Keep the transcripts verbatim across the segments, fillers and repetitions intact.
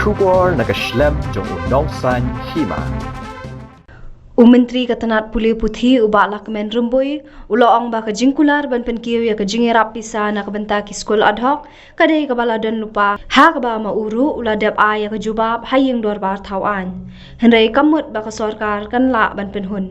Khubor na ka shlem jong u nongsan hima. U Myntri ka tnat pule puthi u Bah Lahkmen Rymbui u la ong ba ka jingkular ban pynkiew ïa ka jingïarap pisa na ka bynta ki skul ad hoc ka dei kaba la don lypa, ha kaba ma u ruh u la dep ai ïa ka jubab ha ïing dorbar thaw aiñ. Hynrei kam mut ba ka sorkar kan lah ban pynhun.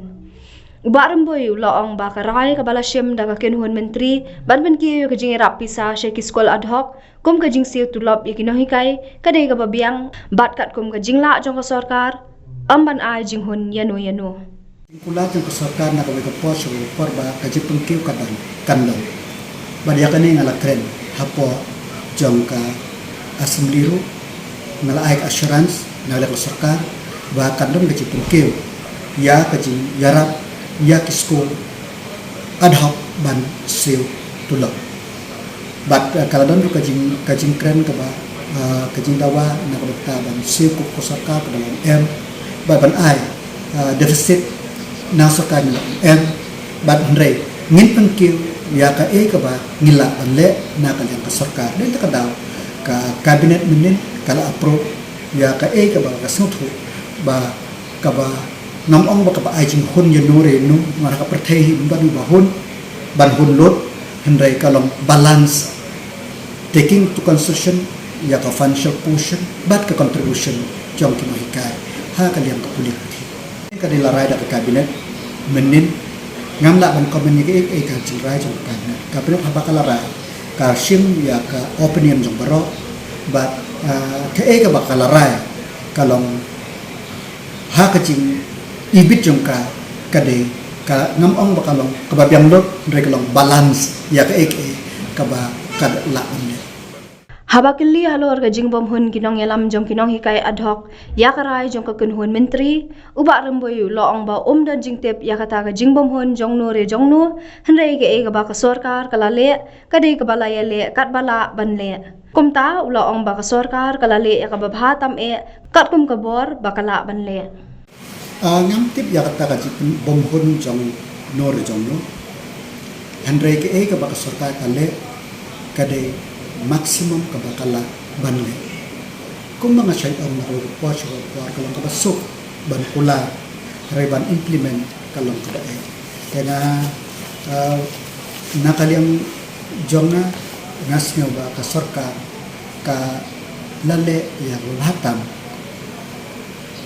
U Bah Rymbui u la ong ba ka rai kaba la shim da ka kynhun myntri ban pynkiew ïa ka jingïarap pisa sha ki skul ad hoc kum ka jingsiew tulop ïa ki nonghikai ka dei kaba biang, bad katkum ka jinglah jong ka sorkar ym ban ai jinghun ïano ïano. Jingkular jong ka sorkar na kawei ka por sha kawei ka por ba ka jingpynkiew ka dang kan long. Bad ïa kane nga la kren hapoh jong ka assembly ruh, nga la ai ka assurance na ka liang ka sorkar ba kan long ka jingpynkiew ïa ka jingïarap ïa ki skul ad hoc ban siew tulop. Bad, eh, ka la don ruh ka jing, ka jingkren kaba, eh, ka jingdawa na ka bynta ban siew kup ka sorkar ka dang em, bad ban ai, eh, deficit na sorkar ngi la em, bad hynrei ngin pynkiew ïa kaei kaba ngi lah ban leh na ka liang ka sorkar. Dei ta ka daw ka cabinet mynnin ka la approve ïa kaei kaba ka sngewthuh ba kaba ngam ong ba kaba ai jinghun ïano re ïano, namar ka pyrthei hi ym don ba hun ban hun lut, hynrei ka long balance, taking to consideration ïa ka financial position bad ka contribution jong ki nonghikai ha ka liang ka pule puthi. Ka dei la rai da ka cabinet mynnin, ngam lah ban comment ïa kaei kaei ka jingrai jong ka cabinet. Cabinet haba ka la rai ka shim ïa ka opinion jong baroh, bad, ah, kaei kaba ka la rai ka long ha ka jingibit jong ka, ka dei ka ngam ong ba ka long kaba biang lut, hynrei ka long balance ïa kaei kaei kaba ka lah ban leh. Haba kylli halor ka jingbymhun ki nongïalam jong ki nonghikai ad hoc ïa ka rai jong ka kynhun myntri, u Bah Rymbui u la ong ba um don jingtip ïa kata ka jingbymhun jong no re jong no, hynrei kaei kaba ka sorkar ka la leh ka dei kaba la ïaleh katba lah ban leh. Kumta u la ong ba ka sorkar ka la leh ïa kaba bha tam eh katkum ka bor ba ka lah ban leh. Ah, ngam tip ïa kata ka jingpynbymhun jong no re jong no. Hynrei kaei kaba ka sorkar ka leh ka dei maximum kaba ka lah ban leh. Kumba nga shait ong na kawei ka por sha kawei ka por, ka long kaba suk ban kular, hynrei ban implement ka long kaba eh. Te nga, ah, na ka liang jong nga, nga sngew ba ka sorkar ka la leh ïa kaba bha tam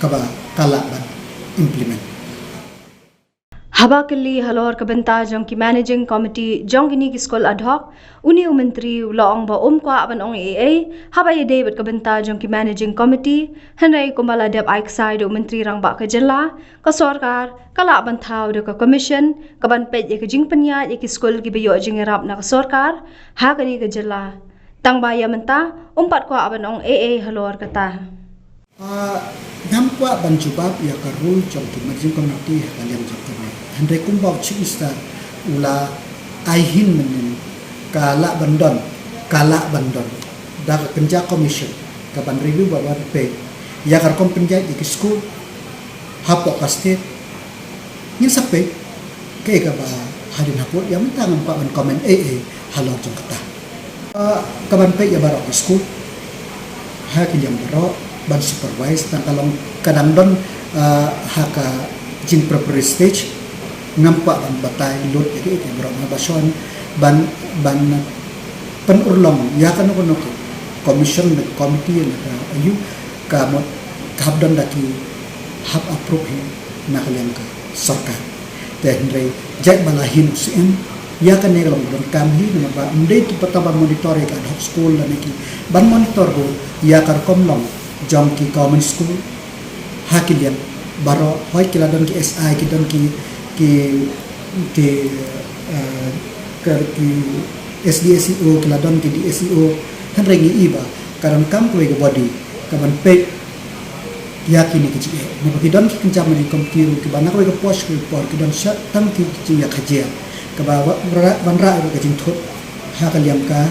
kaba ka lah ban implement. Haba kylli halor ka bynta jong ki managing committee jong kine ki skul ad hoc, une u myntri u la ong ba um kwah ban ong ei ei haba ïadei bad ka bynta jong ki managing committee, hynrei kumba la dep ai ksai da u Myntri Rangbah ka jylla, ka sorkar ka lah ban thaw da ka commission kaban peit ïa ka jingpynïaid ïa ki skul kiba ïoh jingïarap na ka sorkar ha kane ka jylla. Tang ba ïa mynta um pat kwah ban ong ei ei halor kata. Ah, ngam kwah ban jubab ïa ka role jong ki managing committee ha ka liang jong kane. Hynrei kumba u Chief Minister u la ai hin mynnin, ka lah ban don, ka lah ban don da ka kynja commission kaban review bad ban peit ïa ka rukom pynïaid ïa ki skul hapoh ka state. Ngin sa peit kaei kaba hadien hapdeng, ïa mynta ngam kwah ban comment ei ei halor jong kata. Ah, kaban peit ïa baroh ki skul ha ki liang baroh ban supervise, tang ka long ka dang don, ah, ha ka jing preparatory stage. Ngam kwah ban batai lut ïa kiei kiei baroh, nga ba shong ban, ban pynurlong ïa kano kano ka commission ne committee ne ka aiu ka mut ka hap don da ki hap approve hi na ka liang ka sorkar. Te hynrei jait ba la hin u Syiem, ïa kane ka long ka donkam hi, namar ba ym dei tang ba ban monitor ïa ka ad hoc school lane ki, ban monitor ruh ïa ka rukom long jong ki government school ha ki liang baroh, hooid ki la don ki S I, ki don ki, ki, ki, eh, ki, ki S D S E O, ki la don ki D S E O, hynrei ngi i ba ka donkam kawei ka body kaban peit ïa kine ki jingeh. Naba ki don ki kynja managing committee ruh kiba na kawei ka por sha kawei ka por ki don shah tang ki jingïakajia kaba wa-, wa-, wanrah ïa ka jingthut ha ka liang ka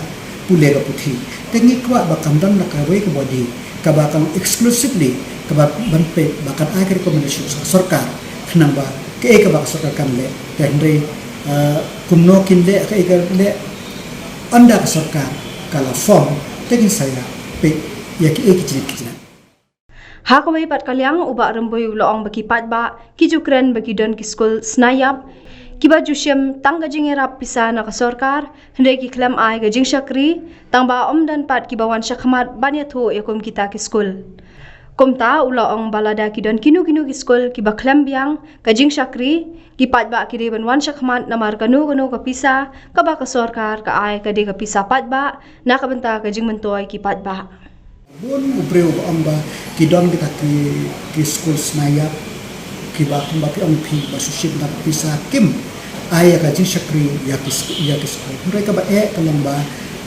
pule ka puthi. Te ngi kwah ba kan don na kawei ka body kaba kan exclusively kaba ban peit, ba kan ai ka recommendation sha ka sorkar khnang ba kaei kaba ka sorkar kan leh. Te hynrei, eh, kumno kin leh kaei ka leh, ynda ka sorkar ka la form, te kin sa ïa peit ïa kiei ki jingeh ki jingeh. Ha kawei pat ka liang, u Bah Rymbui u la ong ba ki paidbah ki ju kren ba ki don ki skul snaiap kiba ju shim tang ka jingïarap pisa na ka sorkar, hynrei ki khlem ai ka jingshakri, tang ba ym don pat kiba wan shakhmat ban ïathuh ïa kum kita ki skul. Kumta u la ong ba lada ki don kino kino ki skul kiba khlem biang ka jingshakri, ki paidbah ki dei ban wan shakhmat, namar kano kano ka pisa kaba ka sorkar ka ai ka dei ka pisa paidbah na ka bynta ka jingmyntoi ki paidbah. Bun u briew ba ong ba ki don kita ki, ki skul snaiap kiba kumba phi ong phi ba shu shim da pisa, kim ai ïa ka jingshakri ïa ki sk-, ïa ki skul. Hynrei kaba eh ka long ba,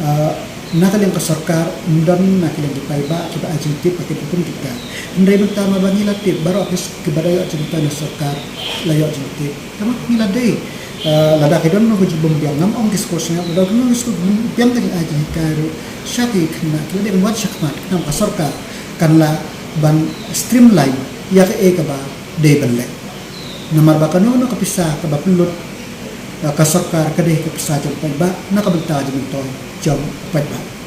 ah, na ka liang ka sorkar ym don na ka liang ki paidbah kiba ai jingtip ba ki hukum kita. Hynrei mynta ma ba ngi la tip baroh ki sk-, kiba da ïoh jingtip na sorkar la ïoh jingtip. Tangba ngi la dei, eh, lada ki don no ka jingbiang, ngam ong ki skul snaiap, lada ki don ki skul biang, ka jinghikai ruh sha ki khynnah, ki la dei ban wan shakhmat, namar ka sorkar kan lah ban streamline ïa kaei kaba dei ban leh. Namar ba kano kano ka pisa kaba pynlut, eh, ka sorkar ka dei ka pisa jong paidbah na ka bynta jingmyntoi jong paidbah.